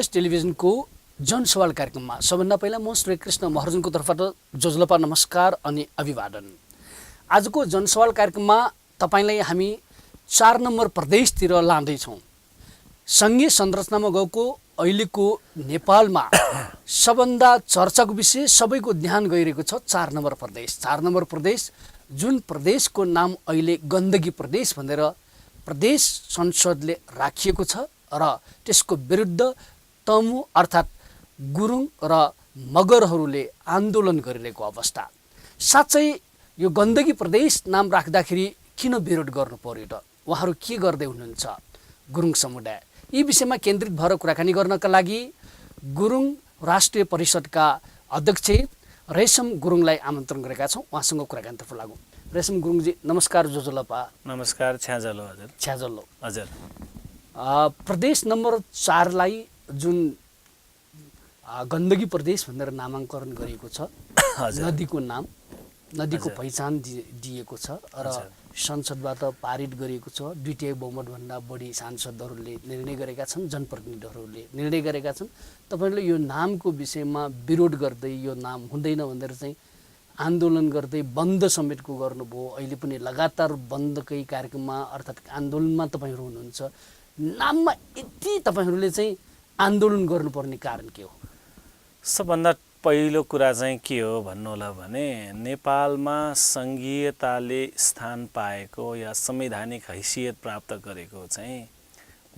Plus टेलिभिजनको जनसवाल कार्यक्रममा सबभन्दा पहिला म श्रीकृष्ण महर्जनको तर्फबाट जोजलपा नमस्कार अनि अभिवादन। आजको जनसवाल कार्यक्रममा तपाईलाई हामी 4 नम्बर प्रदेशतिर लाँदैछौँ। सङ्घीय संरचनामा गएको अहिलेको नेपालमा सबभन्दा चर्चाको विषय, सबैको ध्यान गइरहेको छ 4 नम्बर प्रदेश। 4 नम्बर प्रदेश जुन प्रदेशको नाम अहिले गण्डकी प्रदेश भनेर प्रदेश संसदले राखिएको छ र त्यसको विरुद्ध तमु अर्थात् गुरुङ र मगरहरूले आन्दोलन गरिरहेको अवस्था। साँच्चै यो गण्डकी प्रदेश नाम राख्दाखेरि किन विरोध गर्नु पर्यो त? उहाँहरू के गर्दै हुनुहुन्छ? गुरुङ समुदाय यी विषयमा केन्द्रित भएर कुराकानी गर्नका लागि गुरुङ राष्ट्रिय परिषदका अध्यक्ष रेशम गुरुङलाई आमन्त्रण गरेका छौँ। उहाँसँग कुराकानीतर्फ लागौँ। रेशम गुरुङजी नमस्कार। जोजलपा नमस्कार। छ्याजलो हजुर। छ्याजलो हजुर। प्रदेश नम्बर 4 लाई जुन गण्डकी प्रदेश भनेर नामाङ्करण गरिएको छ, नदीको नाम, नदीको पहिचान दिएको छ र संसदबाट पारित गरिएको छ। 2/3 बहुमतभन्दा बढी सांसदहरूले निर्णय गरेका छन्, जनप्रतिनिधिहरूले निर्णय गरेका छन्। तपाईँले यो नामको विषयमा विरोध गर्दै यो नाम हुँदैन भनेर चाहिँ आन्दोलन गर्दै बन्द समेतको गर्नुभयो। अहिले पनि लगातार बन्दकै कार्यक्रममा अर्थात् आन्दोलनमा तपाईँहरू हुनुहुन्छ। नाममा यति तपाईँहरूले चाहिँ आन्दोलन गर्नुपर्ने कारण के हो? सबभन्दा पहिलो कुरा चाहिँ के हो भन्नु होला भने नेपालमा सङ्घीयताले स्थान पाएको या संवैधानिक हैसियत प्राप्त गरेको चाहिँ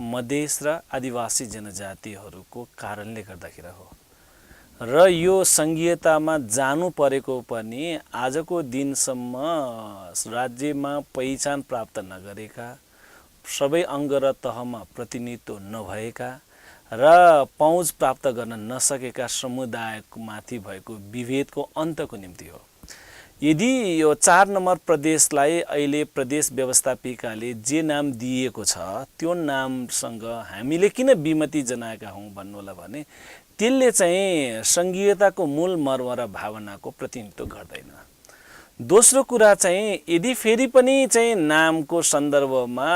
मधेस र आदिवासी जनजातिहरूको कारणले गर्दाखेरि हो र यो सङ्घीयतामा जानु परेको पनि आजको दिनसम्म राज्यमा पहिचान प्राप्त नगरेका, सबै अङ्ग र तहमा प्रतिनिधित्व नभएका र पहुँच प्राप्त गर्न नसकेका समुदायमाथि भएको विभेदको अन्तको निम्ति हो। यदि यो 4 नम्बर प्रदेशलाई अहिले प्रदेश व्यवस्थापिकाले जे नाम दिएको छ त्यो नामसँग हामीले किन विमति जनाएका हौँ भन्नु होला भने त्यसले चाहिँ सङ्घीयताको मूल मर्म र भावनाको प्रतिनिधित्व गर्दैन। दोस्रो कुरा चाहिँ यदि फेरि पनि चाहिँ नामको सन्दर्भमा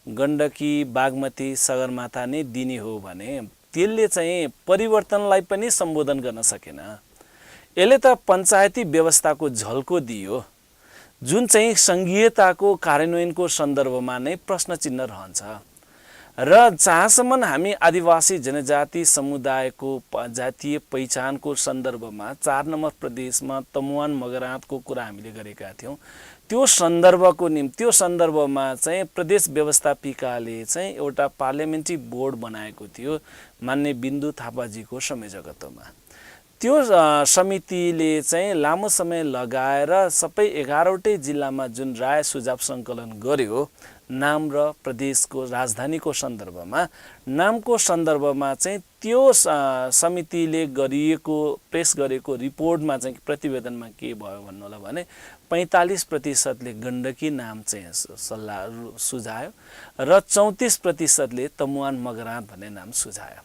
गण्डकी, बागमती, सगरमाथा नै दिने हो भने त्यसले चाहिँ परिवर्तनलाई पनि सम्बोधन गर्न सकेन। यसले त पञ्चायती व्यवस्थाको झल्को दियो जुन चाहिँ सङ्घीयताको कार्यान्वयनको सन्दर्भमा नै प्रश्न चिन्ह रहन्छ र जहाँसम्म हामी आदिवासी जनजाति समुदायको जातीय पहिचानको सन्दर्भमा 4 नम्बर प्रदेशमा तमुवान मगरातको कुरा हामीले गरेका थियौँ। त्यो सन्दर्भमा चाहिँ प्रदेश व्यवस्थापिकाले चाहिँ एउटा पार्लियामेन्ट्री बोर्ड बनाएको थियो मान्य बिन्दु थापाजीको संयोजकत्वमा। त्यो समितिले चाहिँ लामो समय लगाएर सबै 11वटै जिल्लामा जुन राय सुझाव सङ्कलन गर्यो नाम र प्रदेशको राजधानीको सन्दर्भमा, नामको सन्दर्भमा चाहिँ त्यो समितिले पेश गरेको रिपोर्टमा चाहिँ प्रतिवेदनमा के भयो भन्नु होला भने 45%ले गण्डकी नाम चाहिँ सल्लाह सुझायो र 34%ले तमुवान मगरात भन्ने नाम सुझायो।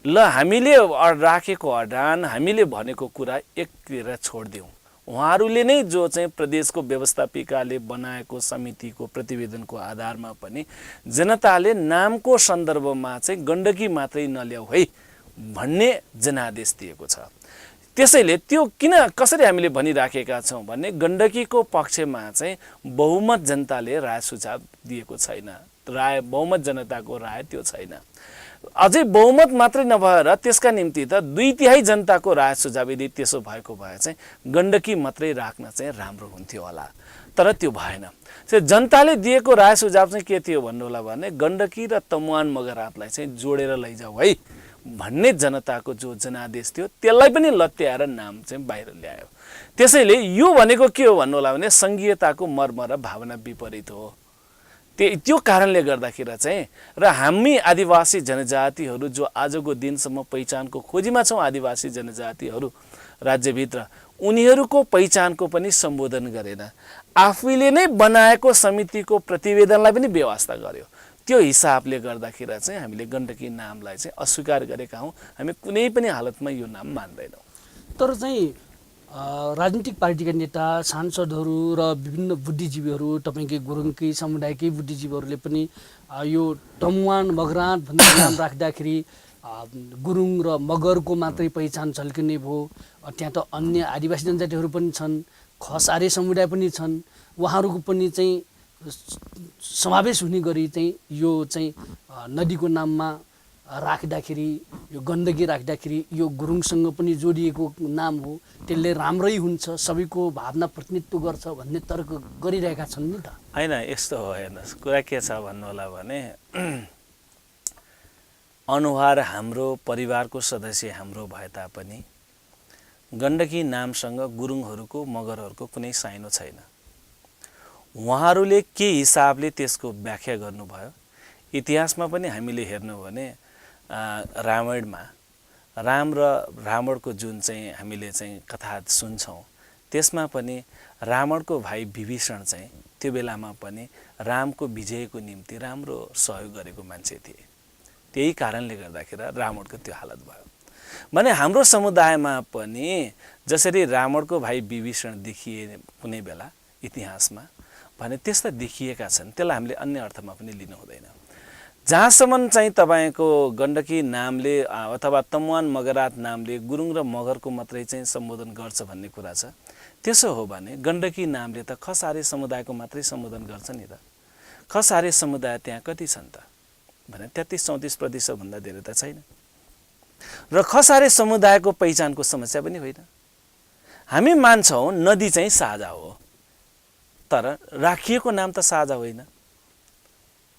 ल हामीले राखेको अडान, हामीले भनेको कुरा एकतिर छोडिदिउँ। उहाँहरूले नै जो चाहिँ प्रदेशको व्यवस्थापिकाले बनाएको समितिको प्रतिवेदनको आधारमा पनि जनताले नामको सन्दर्भमा चाहिँ गण्डकी मात्रै नल्याऊ है भन्ने जनादेश दिएको छ। त्यसैले त्यो कसरी हामीले भनिराखेका छौँ भने गण्डकीको पक्षमा चाहिँ बहुमत जनताले राय सुझाव दिएको छैन। बहुमत जनताको राय त्यो छैन। अझै बहुमत मात्रै नभएर त्यसका निम्ति त 2/3 जनताको राय सुझाव यदि त्यसो भएको भए चाहिँ गण्डकी मात्रै राख्न चाहिँ राम्रो हुन्थ्यो होला, तर त्यो भएन। जनताले दिएको राय सुझाव चाहिँ के थियो भन्नु होला भने गण्डकी र तमुवान मगरातलाई चाहिँ जोडेर लैजाऊ है भन्ने जनताको जो जनादेश थियो त्यसलाई पनि लत्याएर नाम चाहिँ बाहिर ल्यायो। त्यसैले यो भनेको के हो भन्नु होला भने सङ्घीयताको मर्म र भावना विपरीत हो। त्यो कारणले गर्दाखेरि चाहिँ र हामी आदिवासी जनजातिहरू जो आजको दिनसम्म पहिचानको खोजीमा छौँ, आदिवासी जनजातिहरू राज्यभित्र, उनीहरूको पहिचानको पनि सम्बोधन गरेन। आफैले नै बनाएको समितिको प्रतिवेदनलाई पनि बेवास्ता गर्यो। त्यो हिसाबले गर्दाखेरि चाहिँ हामीले गण्डकी नामलाई चाहिँ अस्वीकार गरेका हौँ। हामी कुनै पनि हालतमा यो नाम मान्दैनौँ। तर चाहिँ राजनीतिक पार्टीका नेता, सांसदहरू र विभिन्न बुद्धिजीवीहरू, तपाईँकै गुरुङकै समुदायकै बुद्धिजीवीहरूले पनि यो तमुवान मगरात भन्ने नाम राख्दाखेरि गुरुङ र मगरको मात्रै पहिचान झल्किने भयो। त्यहाँ त अन्य आदिवासी जनजातिहरू पनि छन्, खस आर्य समुदाय पनि छन्, उहाँहरूको पनि चाहिँ समावेश हुने गरी चाहिँ यो चाहिँ नदीको नाममा राख्दाखेरि, यो गण्डकी राख्दाखेरि यो गुरुङसँग पनि जोडिएको नाम हो, त्यसले राम्रै हुन्छ, सबैको भावना प्रतिनिधित्व गर्छ भन्ने तर्क गरिरहेका छन् नि त। होइन, यस्तो हो। हेर्नुहोस्, कुरा के छ भन्नु होला भने अनुहार हाम्रो परिवारको सदस्य हाम्रो भए तापनि गण्डकी नामसँग गुरुङहरूको मगरहरूको कुनै साइनो छैन। उहाँहरूले के हिसाबले त्यसको व्याख्या गर्नुभयो, इतिहासमा पनि हामीले हेर्नु भने रामायणमा राम र रावणको जुन चाहिँ हामीले चाहिँ कथा सुन्छौँ, त्यसमा पनि रावणको भाइ विभीषण चाहिँ त्यो बेलामा पनि रामको विजयको निम्ति राम्रो सहयोग गरेको मान्छे थिए। त्यही कारणले गर्दाखेरि रावणको त्यो हालत भयो। भने हाम्रो समुदायमा पनि जसरी रावणको भाइ विभीषण देखिए कुनै बेला इतिहासमा, भने त्यस्ता देखिएका छन्। त्यसलाई हामीले अन्य अर्थमा पनि लिनु हुँदैन। जहाँसम्म चाहिँ तपाईँको गण्डकी नामले अथवा तमुवान मगरात नामले गुरुङ र मगरको मात्रै चाहिँ सम्बोधन गर्छ भन्ने कुरा छ, त्यसो हो भने गण्डकी नामले त खस आर्य समुदायको मात्रै सम्बोधन गर्छ नि त। खस आर्य समुदाय त्यहाँ कति छन् त भने 33-34% भन्दा धेरै त छैन। र खस आर्य समुदायको पहिचानको समस्या पनि होइन। हामी मान्छौँ नदी चाहिँ साझा हो, तर राखिएको नाम त साझा होइन।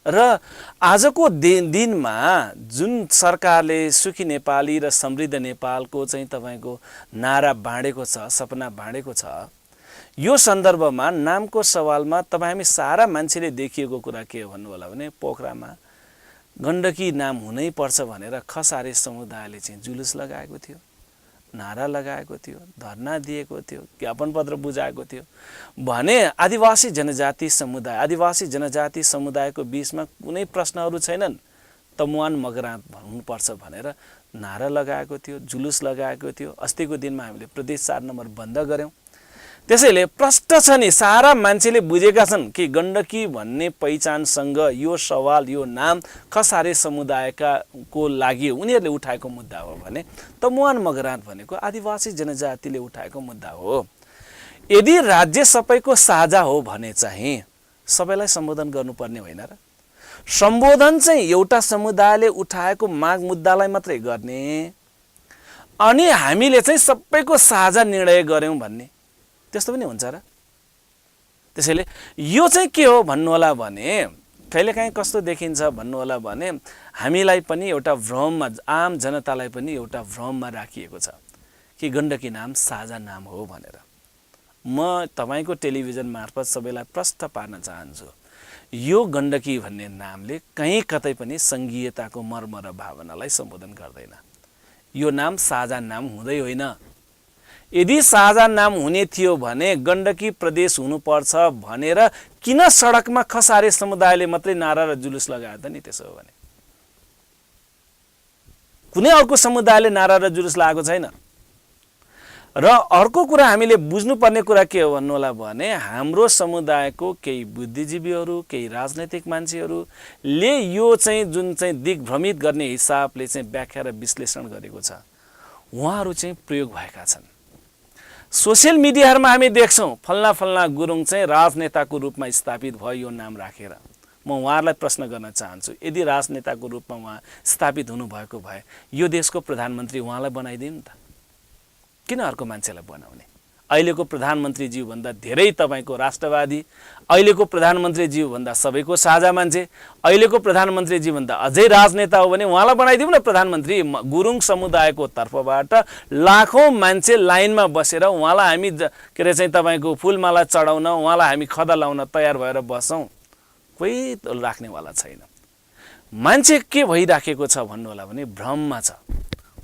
र आजको दिनमा जुन सरकारले सुखी नेपाली र समृद्ध नेपालको चाहिँ तपाईँको नारा बाँडेको छ, सपना बाँडेको छ, यो सन्दर्भमा नामको सवालमा तपाईँ हामी सारा मान्छेले देखिएको कुरा के हो भन्नु होला भने पोखरामा गण्डकी नाम हुनै पर्छ भनेर खस आर्य समुदायले चाहिँ जुलुस लगाएको थियो, नारा लगाएको थियो, धरना दिएको थियो, ज्ञापन पत्र बुझाएको थियो भने आदिवासी जनजाति समुदायको बीचमा कुनै प्रश्नहरू छैनन्, तमुवान मगरात हुनुपर्छ भनेर नारा लगाएको थियो, जुलुस लगाएको थियो। अस्तिको दिनमा हामीले प्रदेश 4 नम्बर बन्द गऱ्यौँ। त्यसैले प्रष्ट छ नि, सारा मान्छेले बुझेका छन् कि गण्डकी भन्ने पहिचानसँग यो सवाल, यो नाम खस आर्य समुदायको लागि उनीहरूले उठाएको मुद्दा हो भने तमुवान मगरात भनेको आदिवासी जनजातिले उठाएको मुद्दा हो। यदि राज्य सबैको साझा हो भने चाहिँ सबैलाई सम्बोधन गर्नुपर्ने होइन र? सम्बोधन चाहिँ एउटा समुदायले उठाएको माग मुद्दालाई मात्रै गर्ने अनि हामीले चाहिँ सबैको साझा निर्णय गर्यौँ भन्ने त्यस्तो पनि हुन्छ र? त्यसैले यो चाहिँ के हो भन्नु होला भने कहिलेकाहीँ कस्तो देखिन्छ भन्नु होला भने हामीलाई पनि एउटा भ्रममा, आम जनतालाई पनि एउटा भ्रममा राखिएको छ कि गण्डकी नाम साझा नाम हो भनेर। म तपाईँको टेलिभिजन मार्फत सबैलाई प्रष्ट पार्न चाहन्छु, यो गण्डकी भन्ने नामले कहीँ कतै पनि सङ्घीयताको मर्म र भावनालाई सम्बोधन गर्दैन। यो नाम साझा नाम हुँदै होइन। यदि साझा नाम हुने थियो भने गण्डकी प्रदेश हुनुपर्छ भनेर किन सडकमा खस आर्य समुदायले मात्रै नारा र जुलुस लगायो त नि? त्यसो हो भने कुनै अर्को समुदायले नारा र जुलुस लगाएको छैन। र अर्को कुरा हामीले बुझ्नुपर्ने कुरा के हो भन्नु होला भने हाम्रो समुदायको केही बुद्धिजीवीहरू, केही राजनैतिक मान्छेहरूले यो चाहिँ जुन चाहिँ दिग्भ्रमित गर्ने हिसाबले चाहिँ व्याख्या र विश्लेषण गरेको छ, उहाँहरू चाहिँ प्रयोग भएका छन्। सोसियल मिडियाहरूमा हामी देख्छौँ फल्ना फल्ना गुरुङ चाहिँ राजनेताको रूपमा स्थापित भयो यो नाम राखेर। म उहाँहरूलाई प्रश्न गर्न चाहन्छु, यदि राजनेताको रूपमा उहाँ स्थापित हुनुभएको भए यो देशको प्रधानमन्त्री उहाँलाई बनाइदिउँ नि त, किन अर्को मान्छेलाई बनाउने? अहिलेको प्रधानमन्त्रीज्यूभन्दा धेरै तपाईँको राष्ट्रवादी, अहिलेको प्रधानमन्त्रीज्यूभन्दा सबैको साझा मान्छे, अहिलेको प्रधानमन्त्रीज्यूभन्दा अझै राजनेता हो भने उहाँलाई बनाइदिउँ न प्रधानमन्त्री। गुरुङ समुदायको तर्फबाट लाखौँ मान्छे लाइनमा बसेर उहाँलाई हामी के अरे चाहिँ तपाईँको फुलमाला चढाउन, उहाँलाई हामी खदा लाउन तयार भएर बसौँ, कोही राख्नेवाला छैन। मान्छे के भइराखेको छ भन्नु होला भने भ्रममा छ।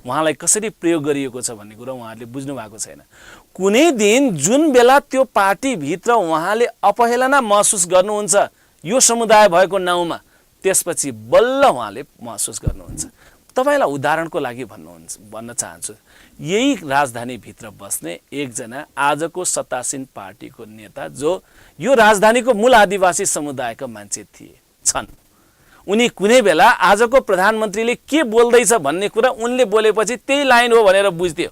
उहाँलाई कसरी प्रयोग गरिएको छ भन्ने कुरा उहाँहरूले बुझ्नु भएको छैन। कुनै दिन जुन बेला त्यो पार्टीभित्र उहाँले अपहेलना महसुस गर्नुहुन्छ यो समुदाय भएको नाउँमा, त्यसपछि बल्ल उहाँले महसुस गर्नुहुन्छ। तपाईँलाई उदाहरणको लागि भन्न चाहन्छु, यही राजधानीभित्र बस्ने एकजना आजको सत्तासीन पार्टीको नेता जो यो राजधानीको मूल आदिवासी समुदायका मान्छे थिए छन्, उनी कुनै बेला आजको प्रधानमन्त्रीले के बोल्दैछ भन्ने कुरा उनले बोलेपछि त्यही लाइन हो भनेर बुझ्थ्यो,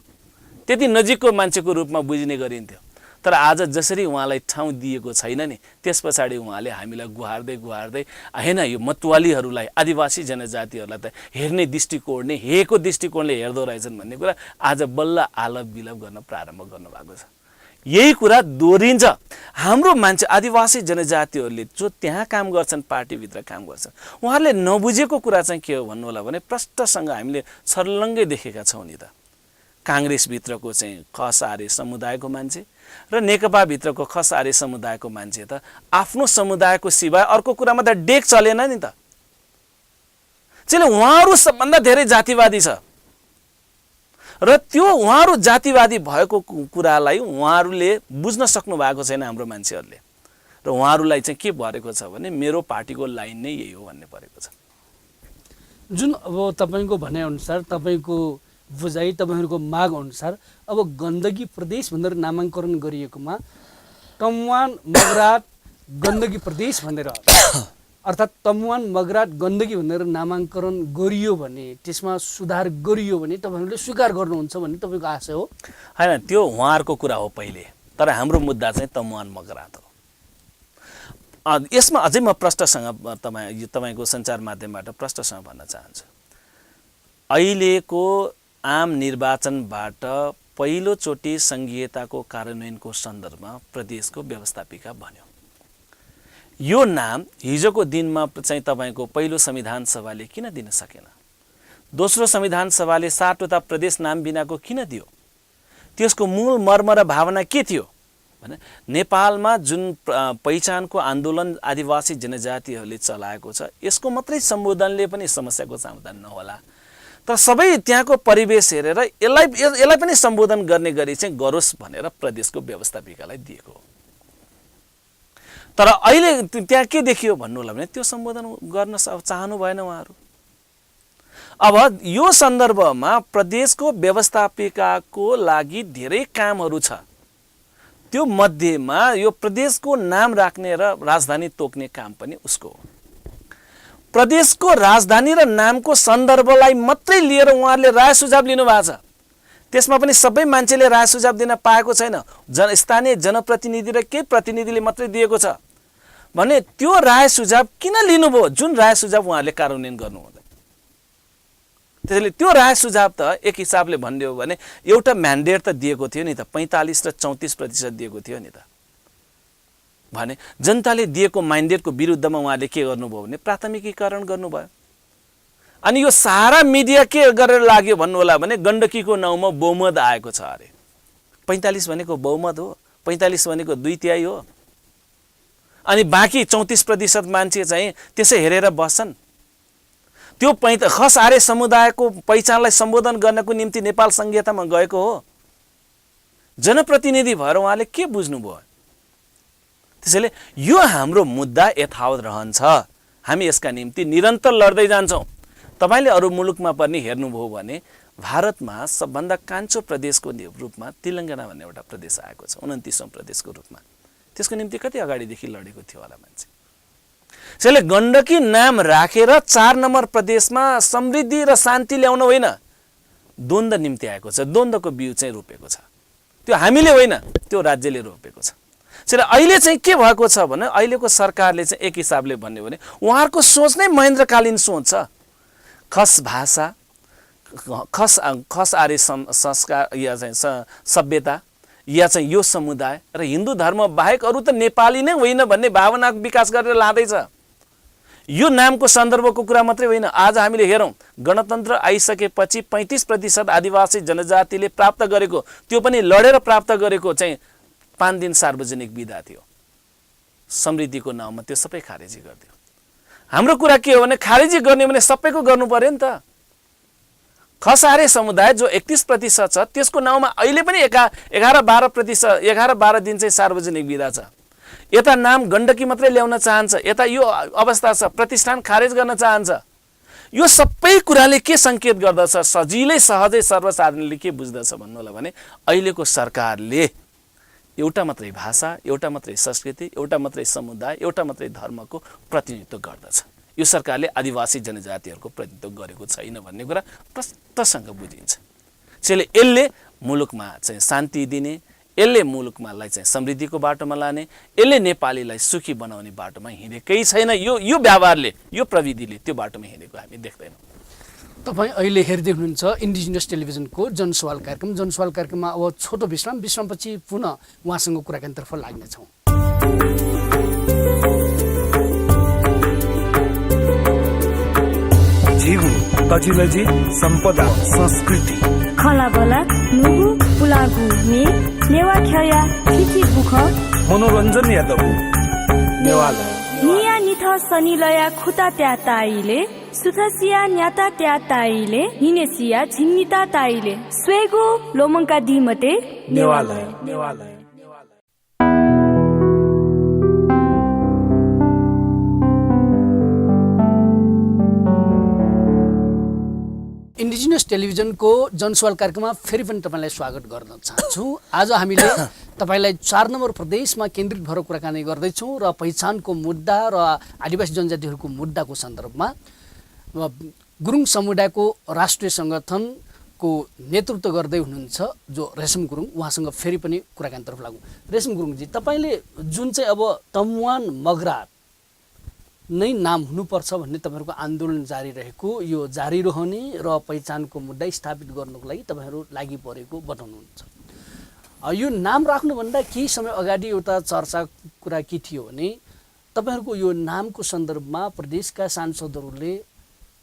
त्यति नजिकको मान्छेको रूपमा बुझ्ने गरिन्थ्यो। तर आज जसरी उहाँलाई ठाउँ दिएको छैन नि, त्यस पछाडि उहाँले हामीलाई गुहार्दै गुहार्दै होइन यो मतवालीहरूलाई, आदिवासी जनजातिहरूलाई त हेर्ने दृष्टिकोण नै हेको दृष्टिकोणले हेर्दो रहेछन् भन्ने कुरा आज बल्ल आलप बिलप गर्न प्रारम्भ गर्नुभएको छ। यही कुरा दोहोरिन्छ। हाम्रो मान्छे आदिवासी जनजातिहरूले जो त्यहाँ काम गर्छन्, पार्टीभित्र काम गर्छन्, उहाँहरूले नबुझेको कुरा चाहिँ के हो भन्नु होला भने प्रष्टसँग हामीले छर्लङ्गै देखेका छौँ नि त। काङ्ग्रेसभित्रको चाहिँ खस आर्य समुदायको मान्छे र नेकपाभित्रको खस आर्य समुदायको मान्छे त आफ्नो समुदायको सिवाय अर्को कुरामा त डेक चलेन नि त। त्यसैले उहाँहरू सबभन्दा धेरै जातिवादी छ र त्यो उहाँहरू जातिवादी भएको कुरालाई उहाँहरूले बुझ्न सक्नु भएको छैन हाम्रो मान्छेहरूले। र उहाँहरूलाई चाहिँ के भरेको छ भने मेरो पार्टीको लाइन नै यही हो भन्ने परेको छ। जुन अब तपाईँको भनाइअनुसार, तपाईँको बुझाइ, तपाईँहरूको माग अनुसार अब गण्डकी प्रदेश भनेर नामाङ्करण गरिएकोमा तमुवान मगराट गण्डकी प्रदेश भनेर अर्थात् तमुवान मगराट गण्डकी भनेर नामाङ्करण गरियो भने, त्यसमा सुधार गरियो भने तपाईँहरूले स्वीकार गर्नुहुन्छ भन्ने तपाईँको आशा हो? होइन, त्यो उहाँहरूको कुरा हो पहिले, तर हाम्रो मुद्दा चाहिँ तमुवान मगराट हो। यसमा अझै म प्रष्टसँग तपाईँको सञ्चार माध्यमबाट प्रष्टसँग भन्न चाहन्छु। अहिलेको आम निर्वाचनबाट पहिलोचोटि सङ्घीयताको कार्यान्वयनको सन्दर्भमा प्रदेशको व्यवस्थापिका बन्यो। यो नाम हिजोको दिनमा चाहिँ तपाईँको पहिलो संविधान सभाले किन दिन सकेन? दोस्रो संविधान सभाले 7वटा प्रदेश नाम बिनाको किन दियो? त्यसको मूल मर्म र भावना के थियो भने नेपालमा जुन पहिचानको आन्दोलन आदिवासी जनजातिहरूले चलाएको छ, यसको मात्रै सम्बोधनले पनि समस्याको समाधान नहोला, तर सबै त्यहाँको परिवेश हेरेर यसलाई पनि सम्बोधन गर्ने गरी चाहिँ गरोस् भनेर प्रदेशको व्यवस्थापिकालाई दिएको हो। तर अहिले त्यहाँ के देखियो भन्नु होला भने त्यो सम्बोधन गर्न चाहनु भएन उहाँहरू। अब यो सन्दर्भमा प्रदेशको व्यवस्थापिकाको लागि धेरै कामहरू छ। त्यो मध्येमा यो प्रदेशको नाम राख्ने र राजधानी तोक्ने काम पनि उसको हो। प्रदेशको राजधानी र नामको सन्दर्भलाई मात्रै लिएर उहाँहरूले राय सुझाव लिनुभएको छ। त्यसमा पनि सबै मान्छेले राय सुझाव दिन पाएको छैन। स्थानीय जनप्रतिनिधि र केही प्रतिनिधिले मात्रै दिएको छ भने त्यो राय सुझाव किन लिनुभयो जुन राय सुझाव उहाँहरूले कार्यान्वयन गर्नु हुँदैन? त्यसैले त्यो राय सुझाव त एक हिसाबले भन्ने हो भने एउटा म्यान्डेट त दिएको थियो नि त, 45 र 34% दिएको थियो नि त। भने जनताले दिएको म्यान्डेटको विरुद्धमा उहाँले के गर्नुभयो भने प्राथमिकीकरण गर्नुभयो। अनि यो सारा मिडिया के गरेर लाग्यो भन्नु होला भने गण्डकीको नाउँमा बहुमत आएको छ अरे। 45 भनेको बहुमत हो, 45 भनेको 2/3 हो। अनि बाँकी 34% मान्छे चाहिँ त्यसै हेरेर बस्छन्। त्यो खस आर्य समुदायको पहिचानलाई सम्बोधन गर्नको निम्ति नेपाल संघीयतामा गएको हो। जनप्रतिनिधि भएर उहाँले के बुझ्नुभयो? त्यसैले यो हाम्रो मुद्दा यथावत रहन्छ। हामी यसका निम्ति निरन्तर लड्दै जान्छौँ। तपाईले अरू मुलुकमा पनि हेर्नुभयो भने भारतमा सबभन्दा कान्छो प्रदेशको रूपमा तेलङ्गाना भन्ने एउटा प्रदेश आएको छ, 29औं प्रदेशको रूपमा। त्यसको निम्ति कति अगाडिदेखि लडेको थियो होला मान्छे। त्यसैले गण्डकी नाम राखेर 4 नम्बर प्रदेशमा समृद्धि र शान्ति ल्याउन होइन, द्वन्द्व निम्ति आएको छ। द्वन्द्वको बिउ चाहिँ रोपेको छ। त्यो हामीले होइन, त्यो राज्यले रोपेको छ। त्यसैले अहिले चाहिँ के भएको छ भने अहिलेको सरकारले चाहिँ एक हिसाबले भन्यो भने उहाँहरूको सोच नै महेन्द्रकालीन सोच छ। खस भाषा, खस आर्य संस्कार या चाहिँ सभ्यता या चाहिँ यो समुदाय र हिन्दू धर्म बाहेक अरू त नेपाली नै होइन भन्ने भावना विकास गरेर लाँदैछ। यो नामको सन्दर्भको कुरा मात्रै होइन। आज हामीले हेरौँ गणतन्त्र आइसकेपछि 35% आदिवासी जनजातिले प्राप्त गरेको, त्यो पनि लडेर प्राप्त गरेको चाहिँ 5 दिन सार्वजनिक बिदा थियो। समृद्धिको नाउँमा त्यो सबै खारेजी गरिदियो। हाम्रो कुरा के हो भने खारेजी गर्ने भने सबैको गर्नु पर्यो नि त। खस आर्य समुदाय जो 31% छ त्यसको नाउँमा अहिले पनि 11-12 दिन चाहिँ सार्वजनिक बिदा छ। यता नाम गण्डकी मात्रै ल्याउन चाहन्छ, यता यो अवस्था छ, प्रतिष्ठान खारेज गर्न चाहन्छ। यो सबै कुराले के सङ्केत गर्दछ? सजिलै सहजै सर्वसाधारणले के बुझ्दछ भन्नु होला भने अहिलेको सरकारले एउटा मात्रै भाषा, एउटा मात्रै संस्कृति, एउटा मात्रै समुदाय, एउटा मात्रै धर्मको प्रतिनिधित्व गर्दछ। यो सरकारले आदिवासी जनजातिहरूको प्रतिनिधित्व गरेको छैन भन्ने कुरा प्रष्टसँग बुझिन्छ। त्यसैले यसले मुलुकमा चाहिँ शान्ति दिने, यसले मुलुकमालाई चाहिँ समृद्धिको बाटोमा लाने, यसले नेपालीलाई सुखी बनाउने बाटोमा हिँडेकै छैन। यो व्यवहारले, यो प्रविधिले त्यो बाटोमा हिँडेको हामी देख्दैनौँ। तपाईँ अहिले हेर्दै हुनुहुन्छ इन्डिजिनियस टेलिभिजनको जनसवाल कार्यक्रम। जनसवाल कार्यक्रममा अब छोटो विश्रामपछि पुनः उहाँसँग कुराकानीतर्फ लाग्नेछौँ। जीव तजिलजी सम्पदा संस्कृति खलाबला नुगु पुलागु मे नेवा खया थिथि बुख मनोरञ्जन यादव नेवाला निया निथ सनिलया खुता त्या ताइले सुथसिया न्याता त्या ताइले निनेसिया झिन्निता ताइले स्वेगु लोमङ्का दिमते नेवाला इन्डिजिनियस टेलिभिजनको जनसवाल कार्यक्रममा फेरि पनि तपाईँलाई स्वागत गर्न चाहन्छु। आज हामीले तपाईँलाई 4 नम्बर प्रदेशमा केन्द्रित भएर कुराकानी गर्दैछौँ र पहिचानको मुद्दा र आदिवासी जनजातिहरूको मुद्दाको सन्दर्भमा गुरुङ समुदायको राष्ट्रिय सङ्गठनको नेतृत्व गर्दै हुनुहुन्छ जो रेशम गुरुङ, उहाँसँग फेरि पनि कुराकानीतर्फ लागौँ। रेशम गुरुङजी, तपाईँले जुन चाहिँ अब तमुवान मगरा नै नाम हुनुपर्छ भन्ने तपाईँहरूको आन्दोलन जारी रहेको, यो जारी रहने र पहिचानको मुद्दा स्थापित गर्नको लागि तपाईँहरू लागि परेको बताउनुहुन्छ। यो नाम राख्नुभन्दा केही समय अगाडि एउटा चर्चा कुरा के थियो भने तपाईँहरूको यो नामको सन्दर्भमा प्रदेशका सांसदहरूले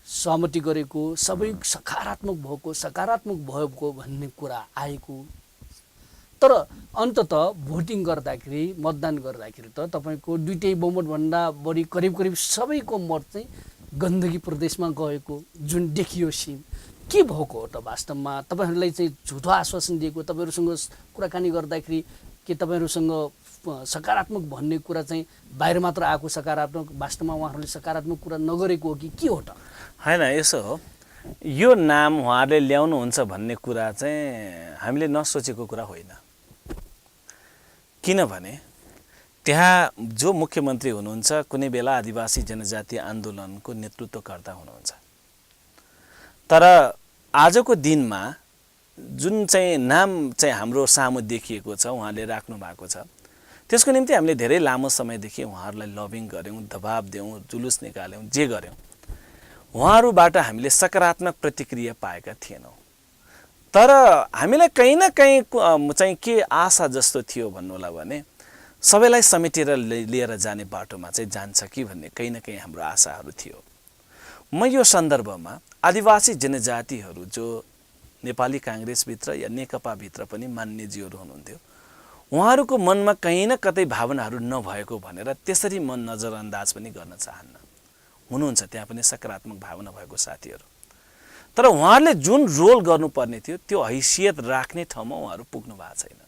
सहमति गरेको, सबै सकारात्मक भएको भन्ने कुरा आएको, तर अन्ततः भोटिङ गर्दाखेरि, मतदान गर्दाखेरि त तपाईँको 2 बहुमतभन्दा बढी करिब सबैको मत चाहिँ गण्डकी प्रदेशमा गएको जुन देखियो सिन के भएको हो त वास्तवमा? तपाईँहरूलाई चाहिँ झुटो आश्वासन दिएको, तपाईँहरूसँग कुराकानी गर्दाखेरि के तपाईँहरूसँग सकारात्मक भन्ने कुरा चाहिँ बाहिर मात्र आएको सकारात्मक, वास्तवमा उहाँहरूले सकारात्मक कुरा नगरेको हो कि के हो त? होइन, यसो हो, यो नाम उहाँहरूले ल्याउनुहुन्छ भन्ने कुरा चाहिँ हामीले नसोचेको कुरा होइन। किनभने त्यहाँ जो मुख्यमन्त्री हुनुहुन्छ कुनै बेला आदिवासी जनजाति आन्दोलनको नेतृत्वकर्ता हुनुहुन्छ, तर आजको दिनमा जुन चाहिँ नाम चाहिँ हाम्रो सामु देखिएको छ, उहाँले राख्नु भएको छ, त्यसको निम्ति हामीले धेरै लामो समयदेखि उहाँहरूलाई लबिङ गऱ्यौँ, दबाब दियौँ, जुलुस निकाल्यौँ, जे गऱ्यौँ। उहाँहरूबाट हामीले सकारात्मक प्रतिक्रिया पाएका थिएनौँ। तर हामीलाई कहीँ न कहीँ चाहिँ के आशा जस्तो थियो भन्नु होला भने सबैलाई समेटेर लिएर जाने बाटोमा चाहिँ जान्छ कि भन्ने कहीँ न कहीँ हाम्रो आशाहरू थियो। म यो सन्दर्भमा आदिवासी जनजातिहरू जो नेपाली काङ्ग्रेसभित्र या नेकपाभित्र पनि मान्यजीहरू हुनुहुन्थ्यो, उहाँहरूको मनमा कहीँ न कतै भावनाहरू नभएको भनेर त्यसरी म नजरअन्दाज पनि गर्न चाहन्न। हुनुहुन्छ त्यहाँ पनि सकारात्मक भावना भएको साथीहरू, तर उहाँहरूले जुन रोल गर्नुपर्ने थियो त्यो हैसियत राख्ने ठाउँमा उहाँहरू पुग्नु भएको छैन।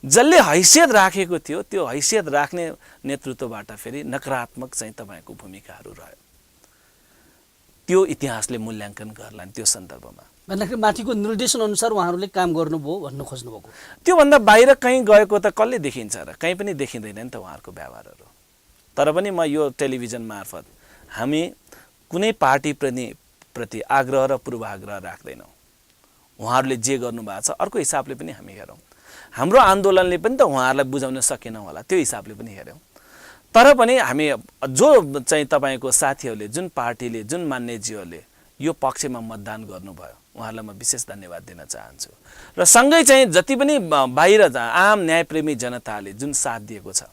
जसले हैसियत राखेको थियो त्यो हैसियत राख्ने नेतृत्वबाट फेरि नकारात्मक चाहिँ तपाईँको भूमिकाहरू रह्यो। त्यो इतिहासले मूल्याङ्कन गर्लान् त्यो सन्दर्भमा। भन्दाखेरि माथिको निर्देशन अनुसार उहाँहरूले काम गर्नुभयो भन्नु खोज्नुभएको? त्योभन्दा बाहिर कहीँ गएको त कसले देखिन्छ र? कहीँ पनि देखिँदैन नि त उहाँहरूको व्यवहारहरू। तर पनि म यो टेलिभिजन मार्फत हामी कुनै पार्टी प्रति आग्रह र पूर्वाग्रह राख्दैनौँ। उहाँहरूले जे गर्नुभएको छ अर्को हिसाबले पनि हामी हेरौँ। हाम्रो आन्दोलनले पनि त उहाँहरूलाई बुझाउन सकेनौँ होला, त्यो हिसाबले पनि हेऱ्यौँ। तर पनि हामी जो चाहिँ तपाईँको साथीहरूले, जुन पार्टीले, जुन मान्यजीहरूले यो पक्षमा मतदान गर्नुभयो, उहाँहरूलाई म विशेष धन्यवाद दिन चाहन्छु। र सँगै चाहिँ जति पनि बाहिर आम न्यायप्रेमी जनताले जुन साथ दिएको छ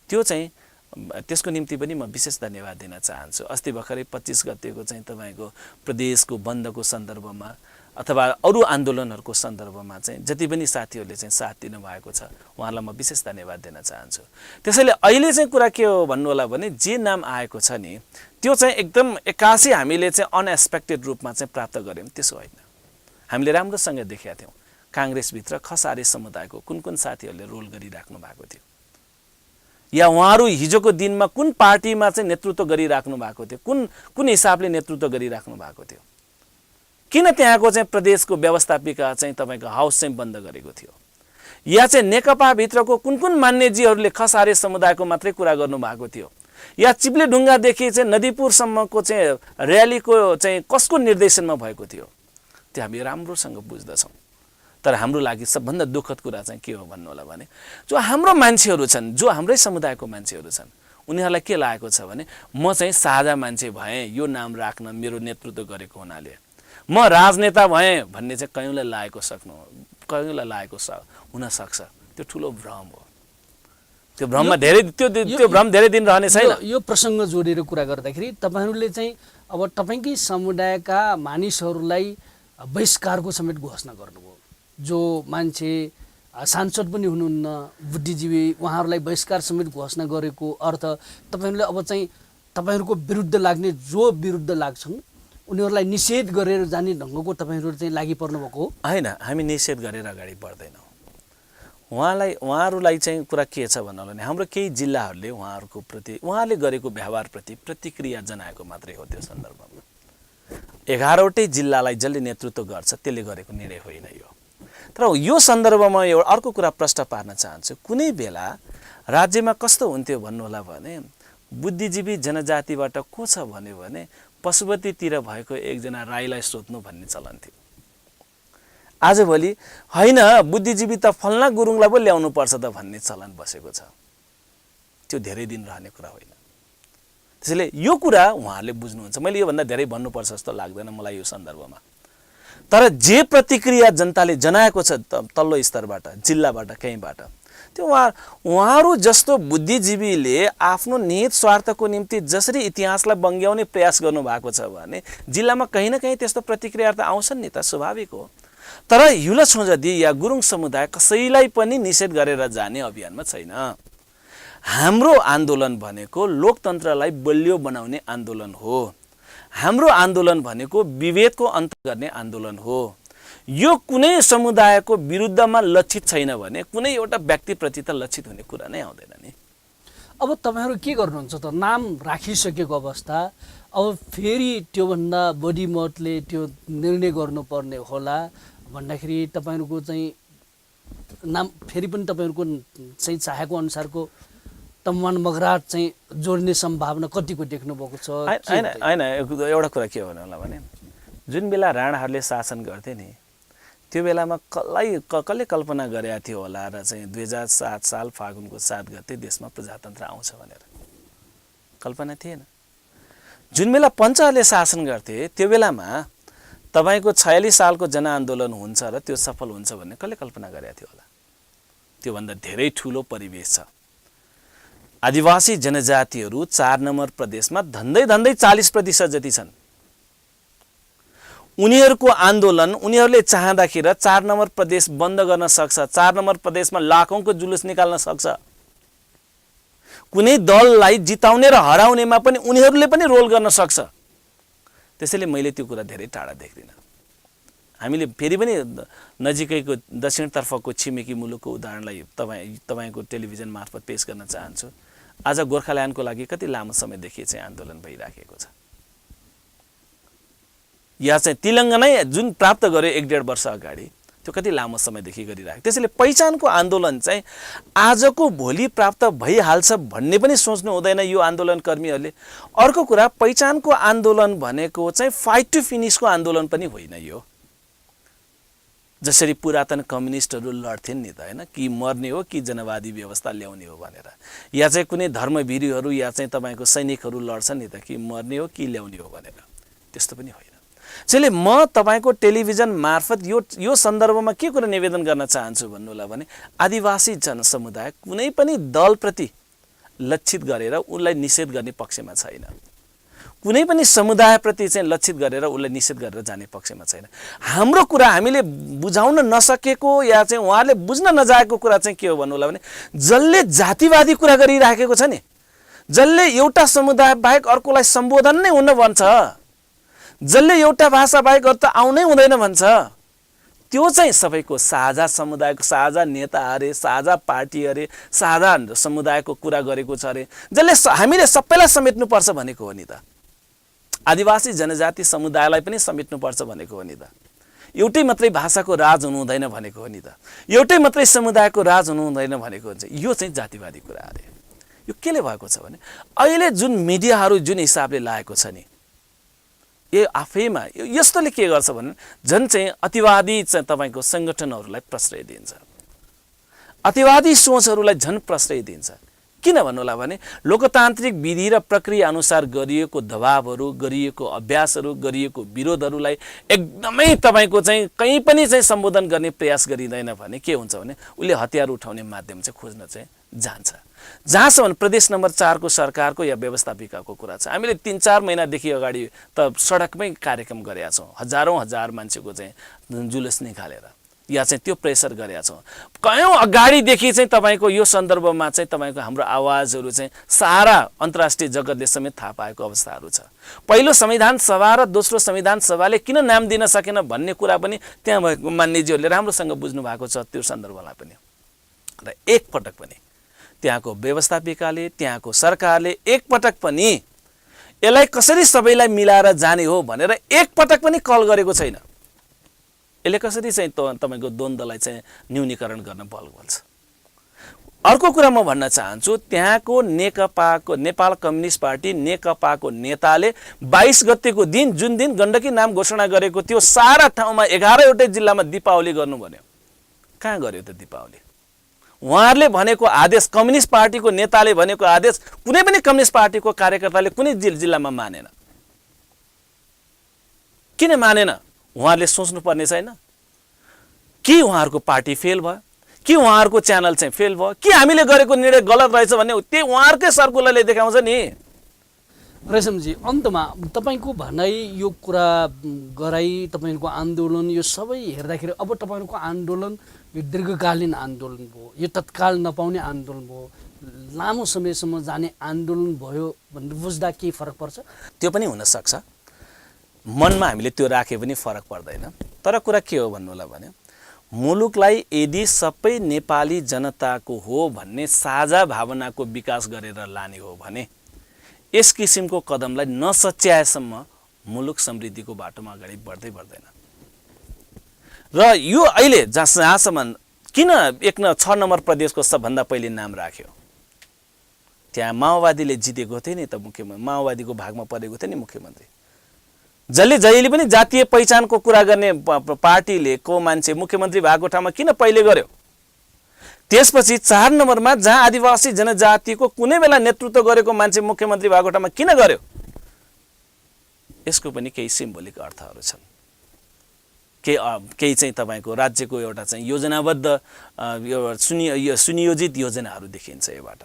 त्यो चाहिँ त्यसको निम्ति पनि म विशेष धन्यवाद दिन चाहन्छु। अस्ति भर्खरै 25 गतेको चाहिँ तपाईँको प्रदेशको बन्दको सन्दर्भमा अथवा अरू आन्दोलनहरूको सन्दर्भमा चाहिँ जति पनि साथीहरूले चाहिँ साथ दिनुभएको छ उहाँलाई म विशेष धन्यवाद दिन चाहन्छु। त्यसैले अहिले चाहिँ कुरा के हो भन्नु होला भने जे नाम आएको छ नि त्यो चाहिँ एकदम एक्कासी हामीले चाहिँ अनएक्सपेक्टेड रूपमा चाहिँ प्राप्त गऱ्यौँ, त्यसो होइन। हामीले राम्रोसँग देखेका थियौँ काङ्ग्रेसभित्र खसारी समुदायको कुन साथीहरूले रोल गरिराख्नु भएको थियो, या उहाँहरू हिजोको दिनमा कुन पार्टीमा चाहिँ नेतृत्व गरिराख्नु भएको थियो, कुन हिसाबले नेतृत्व गरिराख्नु भएको थियो, किन त्यहाँको चाहिँ प्रदेशको व्यवस्थापिका चाहिँ तपाईँको हाउस चाहिँ बन्द गरेको थियो, या चाहिँ नेकपाभित्रको कुन मान्यजीहरूले खसारे समुदायको मात्रै कुरा गर्नुभएको थियो, या चिप्लेढुङ्गादेखि चाहिँ नदीपुरसम्मको चाहिँ र्यालीको चाहिँ कसको निर्देशनमा भएको थियो त्यो हामी राम्रोसँग बुझ्दछौँ। तर हाम्रो लागि सबभन्दा दुःखद कुरा चाहिँ के हो भन्नु होला भने जो हाम्रो मान्छेहरू छन्, जो हाम्रै समुदायको मान्छेहरू छन्, उनीहरूलाई के लागेको छ भने म चाहिँ साझा मान्छे भएँ यो नाम राख्न मेरो नेतृत्व गरेको हुनाले, म राजनेता भएँ भन्ने चाहिँ कयौँलाई लागेको हुनसक्छ। त्यो ठुलो भ्रम हो। त्यो भ्रममा त्यो भ्रम धेरै दिन रहने छैन। यो प्रसङ्ग जोडेर कुरा गर्दाखेरि तपाईँहरूले चाहिँ अब तपाईँकै समुदायका मानिसहरूलाई बहिष्कारको समेत घोषणा गर्नुभयो। जो मान्छे सांसद पनि हुनुहुन्न, बुद्धिजीवी, उहाँहरूलाई बहिष्कार समेत घोषणा गरेको अर्थ तपाईँहरूले अब चाहिँ तपाईँहरूको विरुद्ध लाग्ने जो विरुद्ध लाग्छन् उनीहरूलाई निषेध गरेर जाने ढङ्गको तपाईँहरू चाहिँ लागि पर्नुभएको हो? होइन, हामी निषेध गरेर अगाडि बढ्दैनौँ। उहाँहरूलाई चाहिँ कुरा के छ भन्नु भने हाम्रो केही जिल्लाहरूले उहाँहरूको प्रति उहाँले गरेको व्यवहारप्रति प्रतिक्रिया जनाएको मात्रै हो। त्यो सन्दर्भमा 11वटै जिल्लालाई जसले नेतृत्व गर्छ त्यसले गरेको निर्णय होइन यो। तर यो सन्दर्भमा एउटा अर्को कुरा प्रश्न पार्न चाहन्छु। कुनै बेला राज्यमा कस्तो हुन्थ्यो भन्नु होला भने बुद्धिजीवी जनजातिबाट को छ भन्यो भने पशुपतितिर भएको एकजना राईलाई सोध्नु भन्ने चलन थियो। आजभोलि होइन बुद्धिजीवी त फल्ना गुरुङलाई पो ल्याउनु पर्छ त भन्ने चलन बसेको छ। त्यो धेरै दिन रहने कुरा होइन। त्यसैले यो कुरा उहाँहरूले बुझ्नुहुन्छ। मैले योभन्दा धेरै भन्नुपर्छ जस्तो लाग्दैन मलाई यो सन्दर्भमा। तर जे प्रतिक्रिया जनताले जनाएको छ तल्लो स्तरबाट, जिल्लाबाट, कहीँबाट, त्यो उहाँहरू जस्तो बुद्धिजीवीले आफ्नो निहित स्वार्थको निम्ति जसरी इतिहासलाई बङ्ग्याउने प्रयास गर्नुभएको छ भने जिल्लामा कहीँ न कहीँ त्यस्तो प्रतिक्रिया त आउँछन् नि त, स्वाभाविक हो। तर युला छोजदी या गुरुङ समुदाय कसैलाई पनि निषेध गरेर जाने अभियानमा छैन। हाम्रो आन्दोलन भनेको लोकतन्त्रलाई बलियो बनाउने आन्दोलन हो। हाम्रो आन्दोलन भनेको विभेदको अन्त गर्ने आन्दोलन हो। यो कुनै समुदायको विरुद्धमा लक्षित छैन भने कुनै एउटा व्यक्तिप्रति त लक्षित हुने कुरा नै आउँदैन नि। अब तपाईँहरू के गर्नुहुन्छ त? नाम राखिसकेको अवस्था, अब फेरि त्योभन्दा बढी मतले त्यो निर्णय गर्नुपर्ने होला भन्दाखेरि तपाईँहरूको चाहिँ नाम फेरि पनि तपाईँहरूको चाहिँ चाहेको अनुसारको तमान मगराट चाहिँ जोड्ने सम्भावना कतिको देख्नुभएको छ? होइन, एउटा कुरा के भन्नु होला भने जुन बेला राणाहरूले शासन गर्थे नि त्यो बेलामा कसले कल्पना गरेका थियो होला र चाहिँ 2007 साल फागुनको 7 गते देशमा प्रजातन्त्र आउँछ भनेर? कल्पना थिएन। जुन बेला पञ्चहरूले शासन गर्थे त्यो बेलामा तपाईँको 46 सालको जनआन्दोलन हुन्छ र त्यो सफल हुन्छ भन्ने कसले कल्पना गरेका थियो होला? त्योभन्दा धेरै ठुलो परिवेश छ। आदिवासी जनजातिहरू 4 नम्बर प्रदेशमा धन्दै 40% जति छन्। उनीहरूको आन्दोलन उनीहरूले चाहँदाखेरि 4 नम्बर प्रदेश बन्द गर्न सक्छ। 4 नम्बर प्रदेशमा लाखौंको जुलुस निकाल्न सक्छ। कुनै दललाई जिताउने र हराउनेमा पनि उनीहरूले पनि रोल गर्न सक्छ। त्यसैले मैले त्यो कुरा धेरै टाढा देख्दिनँ। हामीले फेरि पनि नजिकैको दक्षिणतर्फको छिमेकी मुलुकको उदाहरणलाई तपाईको टेलिभिजन मार्फत पेश गर्न चाहन्छु। आज गोर्खाल्यान्डको लागि कति लामो समयदेखि चाहिँ आन्दोलन भइराखेको छ। या चाहिँ तेलङ्गानै जुन प्राप्त गर्यो 1.5 वर्ष अगाडि त्यो कति लामो समयदेखि गरिरहेको। त्यसैले पहिचानको आन्दोलन चाहिँ आजको भोलि प्राप्त भइहाल्छ भन्ने पनि सोच्नु हुँदैन यो आन्दोलनकर्मीहरूले। अर्को कुरा, पहिचानको आन्दोलन भनेको चाहिँ फाइट टु फिनिसको आन्दोलन पनि होइन यो। जसरी पुरातन कम्युनिस्टहरू लड्थे नि त, हैन, कि मर्ने हो कि जनवादी व्यवस्था ल्याउने हो भनेर, या चाहिँ कुनै धर्मवीरहरू या चाहिँ तपाईको सैनिकहरू लड्छन् नि त कि मर्ने हो कि ल्याउने हो भनेर। त्यस्तो पनि होइन। त्यसैले म तपाईको टेलिभिजन मार्फत यो सन्दर्भमा के कुरा निवेदन गर्न चाहन्छु भन्नु होला भने आदिवासी जनसमुदाय कुनै पनि दलप्रति लक्षित गरेर उनलाई निषेध गर्ने पक्षमा छैन। कुनै पनि समुदायप्रति चाहिँ लक्षित गरेर उसलाई निषेध गरेर जाने पक्षमा छैन। हाम्रो कुरा हामीले बुझाउन नसकेको या चाहिँ उहाँले बुझ्न नजाएको कुरा चाहिँ के हो भन्नु होला भने जसले जातिवादी कुरा गरिराखेको छ नि, जसले एउटा समुदाय बाहेक अर्कोलाई सम्बोधन नै हुन भन्छ, जसले एउटा भाषा बाहेक अरू त आउनै हुँदैन भन्छ, त्यो चाहिँ सबैको साझा समुदायको साझा नेता अरे, साझा पार्टी अरे, साझा समुदायको कुरा गरेको छ अरे, जसले हामीले सबैलाई समेट्नुपर्छ भनेको हो नि त। आदिवासी जनजाति समुदायलाई पनि समेट्नुपर्छ भनेको हो नि त। एउटै मात्रै भाषाको राज हुनु हुँदैन भनेको हो नि त। एउटै मात्रै समुदायको राज हुनु हुँदैन भनेको हुन्छ। यो चाहिँ जातिवादी कुरा अरे। यो केले भएको छ भने अहिले जुन मिडियाहरू जुन हिसाबले लागेको छ नि यो आफैमा यस्तोले के गर्छ भने झन् चाहिँ अतिवादी चाहिँ तपाईँको सङ्गठनहरूलाई प्रश्रय दिन्छ, अतिवादी सोचहरूलाई झन् प्रश्रय दिन्छ। किन भन्नुहोला भने लोकतान्त्रिक विधि र प्रक्रिया अनुसार गरिएको दबावहरू, गरिएको अभ्यासहरू, गरिएको विरोधहरूलाई एकदमै तपाईँको चाहिँ कहीँ पनि चाहिँ सम्बोधन गर्ने प्रयास गरिँदैन भने के हुन्छ भने उसले हतियार उठाउने माध्यम चाहिँ खोज्न चाहिँ जान्छ। जहाँसम्म प्रदेश नम्बर 4 को सरकारको या व्यवस्थापिकाको कुरा छ, हामीले 3-4 महिनादेखि अगाडि त सडकमै कार्यक्रम गरेका छौँ, हजार मान्छेको चाहिँ जुलुस निकालेर या चाहिँ त्यो प्रेसर गरेका छौँ। कयौँ अगाडिदेखि चाहिँ तपाईँको यो सन्दर्भमा चाहिँ तपाईँको हाम्रो आवाजहरू चाहिँ सारा अन्तर्राष्ट्रिय जगतले समेत थाहा पाएको अवस्थाहरू छ। पहिलो संविधान सभा र दोस्रो संविधान सभाले किन नाम दिन सकेन भन्ने कुरा पनि त्यहाँ भएको मान्यजीहरूले राम्रोसँग बुझ्नु भएको छ त्यो सन्दर्भलाई पनि। र एकपटक पनि त्यहाँको व्यवस्थापिकाले, त्यहाँको सरकारले एकपटक पनि यसलाई कसरी सबैलाई मिलाएर जाने हो भनेर एकपटक पनि कल गरेको छैन। यसले कसरी चाहिँ तपाईँको द्वन्द्वलाई चाहिँ न्यूनीकरण गर्न बल बोल्छ। अर्को कुरा म भन्न चाहन्छु, त्यहाँको नेकपाको नेपाल कम्युनिस्ट पार्टी नेकपाको नेताले 22 गतेको दिन जुन दिन गण्डकी नाम घोषणा गरेको थियो सारा ठाउँमा 11वटै जिल्लामा दीपावली गर्नु भन्यो। कहाँ गर्यो त दीपावली? उहाँहरूले भनेको आदेश, कम्युनिस्ट पार्टीको नेताले भनेको आदेश कुनै पनि कम्युनिस्ट पार्टीको कार्यकर्ताले कुनै जिल्लामा मानेन। किन मानेन? उहाँहरूले सोच्नुपर्ने छैन कि उहाँहरूको पार्टी फेल भयो, कि उहाँहरूको च्यानल चाहिँ फेल भयो, कि हामीले गरेको निर्णय गलत रहेछ भन्ने त्यही उहाँहरूकै सर्कुलरले देखाउँछ नि। रेशमजी, अन्तमा तपाईँको भनाइ यो कुरा गराइ तपाईँको आन्दोलन यो सबै हेर्दाखेरि अब तपाईँको आन्दोलन यो दीर्घकालीन आन्दोलन भयो, यो तत्काल नपाउने आन्दोलन भयो, लामो समयसम्म जाने आन्दोलन भयो भनेर बुझ्दा केही फरक पर्छ? त्यो पनि हुनसक्छ, मनमा हामीले त्यो राखे पनि फरक पर्दैन। तर कुरा के हो भन्नुहोला भने मुलुकलाई यदि सबै नेपाली जनताको हो भन्ने साझा भावनाको विकास गरेर लाने हो भने यस किसिमको कदमलाई नसच्याएसम्म मुलुक समृद्धिको बाटोमा अगाडि बढ्दै बढ्दैन। र यो अहिले जहाँसम्म किन 6 नम्बर प्रदेशको सबभन्दा पहिले नाम राख्यो, त्यहाँ माओवादीले जितेको थियो नि त मुख्यमन्त्री, माओवादीको भागमा परेको थियो नि मुख्यमन्त्री। जहिले पनि जातीय पहिचानको कुरा गर्ने पार्टीले को मान्छे मुख्यमन्त्री भएको ठाउँमा किन पहिले गर्यो? त्यसपछि 4 नम्बरमा जहाँ आदिवासी जनजातिको कुनै बेला नेतृत्व गरेको मान्छे मुख्यमन्त्री भएको ठाउँमा किन गर्यो? यसको पनि केही सिम्बोलिक अर्थहरू छन्। केही चाहिँ तपाईँको राज्यको एउटा चाहिँ योजनाबद्ध सुनियोजित योजनाहरू देखिन्छ योबाट।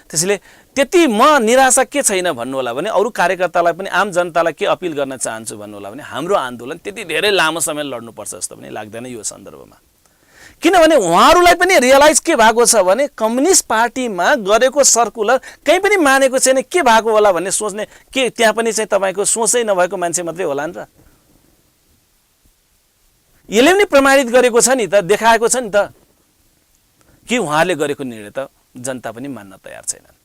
त्यसैले त्यति म निराशा के छैन भन्नुहोला भने अरू कार्यकर्तालाई पनि आम जनतालाई के अपिल गर्न चाहन्छु भन्नुहोला भने हाम्रो आन्दोलन त्यति धेरै लामो समय लड्नुपर्छ जस्तो पनि लाग्दैन यो सन्दर्भमा। किनभने उहाँहरूलाई पनि रियलाइज के भएको छ भने कम्युनिस्ट पार्टीमा गरेको सर्कुलर कहीँ पनि मानेको छैन, के भएको होला भन्ने सोच्ने के त्यहाँ पनि चाहिँ तपाईँको सोचै नभएको मान्छे मात्रै होला नि त? यसले पनि प्रमाणित गरेको छ नि त, देखाएको छ नि त कि उहाँहरूले गरेको निर्णय त जनता पनि मान्न तयार छैनन्।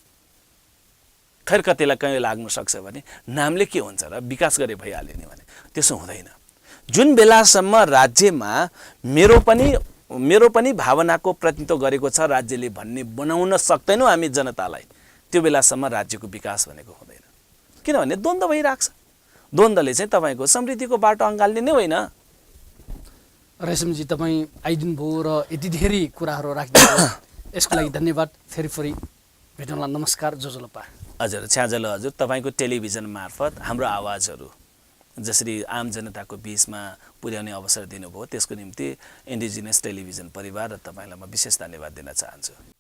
खैर कतिलाई कहीँ लाग्न सक्छ भने नामले के हुन्छ र विकास गरे भइहाल्यो नि भने त्यसो हुँदैन। जुन बेलासम्म राज्यमा मेरो पनि भावनाको प्रतिनिधित्व गरेको छ राज्यले भन्ने बनाउन सक्दैनौँ हामी जनतालाई, त्यो बेलासम्म राज्यको विकास भनेको हुँदैन। किनभने द्वन्द्व भइरहेको छ, द्वन्द्वले चाहिँ तपाईँको समृद्धिको बाटो अँगाल्ने नै होइन। रेशमजी, तपाईँ आइदिनु भयो र यति धेरै कुराहरू राखिदिनु, यसको लागि धन्यवाद। फेरि भेटौँला। नमस्कार। जोजोलपा। हजुर, छ्याजल हजुर, तपाईँको टेलिभिजन मार्फत हाम्रो आवाजहरू जसरी आम जनताको बीचमा पुर्याउने अवसर दिनुभयो त्यसको निम्ति इन्डिजिनियस टेलिभिजन परिवार र तपाईँलाई म विशेष धन्यवाद दिन चाहन्छु।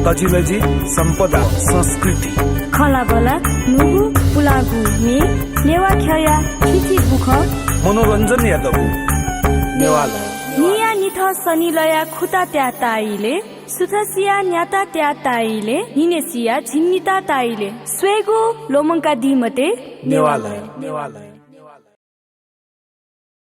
तजिलजी सम्पदा संस्कृति खलाबला नुगु पुलागु मे नेवा खया खिची बुख मनोरञ्जन यादव नेवाला निया निथ सनिलया खुता त्या ताइले सुथसिया न्याता त्या ताइले हिनेसिया झिन्निता ताइले स्वेगु लोमंका दिमते नेवाला